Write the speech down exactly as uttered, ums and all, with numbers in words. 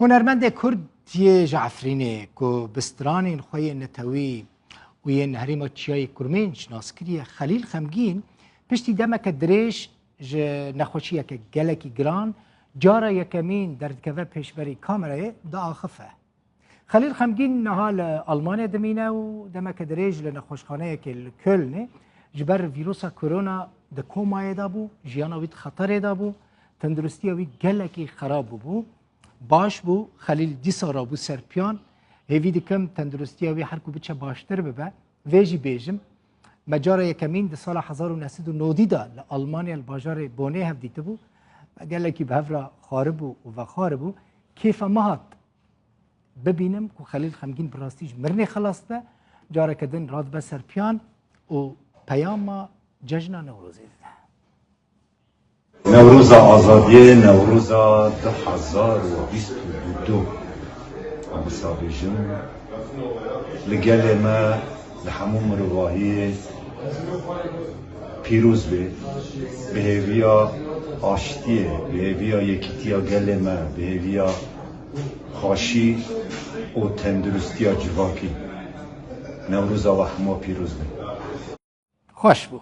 Hunermendê Kurd yê ji Efrînê ku bi stranên xwe yên netewî û yên herêma Çiyayê Kurmênc nas kiriye, Xelîl Xemgîn, piştî demeke dirêj ji nexweşiyeke gelekî giran cara yekemîn derdikeve pêşberî kamerayê diaxife. Xelîl Xemgîn niha li Almanyayê dimîne û demeke dirêj li nexweşxaneyekê li Kölnê ji ber vîrusa korona di komayê de bû, jiyana wî di xeterê de bû, tenduristiya wî gelekî xerab bûbû. Baş bû, Xelîl dîsa rabû ser piyan. Hêvî dikim tenduristiya wî her ku biçe baştir bibe. Vê jî bêjim, me cara yekemîn di sala hezar û neh sed û nodî de li Almanya li bajarê Bonê hev dîtibû. Me gelekî bi hev re xwaribû û vexwaribû. Kêfa me hat bibînim ku Xelîl Xemgîn bi rastî ji mirinê xelas dibe. Careke din radibe ser piyan û peyama cejna Newrozê dide. Newroza Azadiyê, Newroza du hezar û bîst û du. Em wisa bêjin, li gelê me, li hemû mirovahiyê pîroz be, bi hêviya aştiyê, bi hêviya yekîtiya gelê me, bi hêviya xweşî û tenduristiya civakî. Newroza we hemû pîroz be. Xweş bû.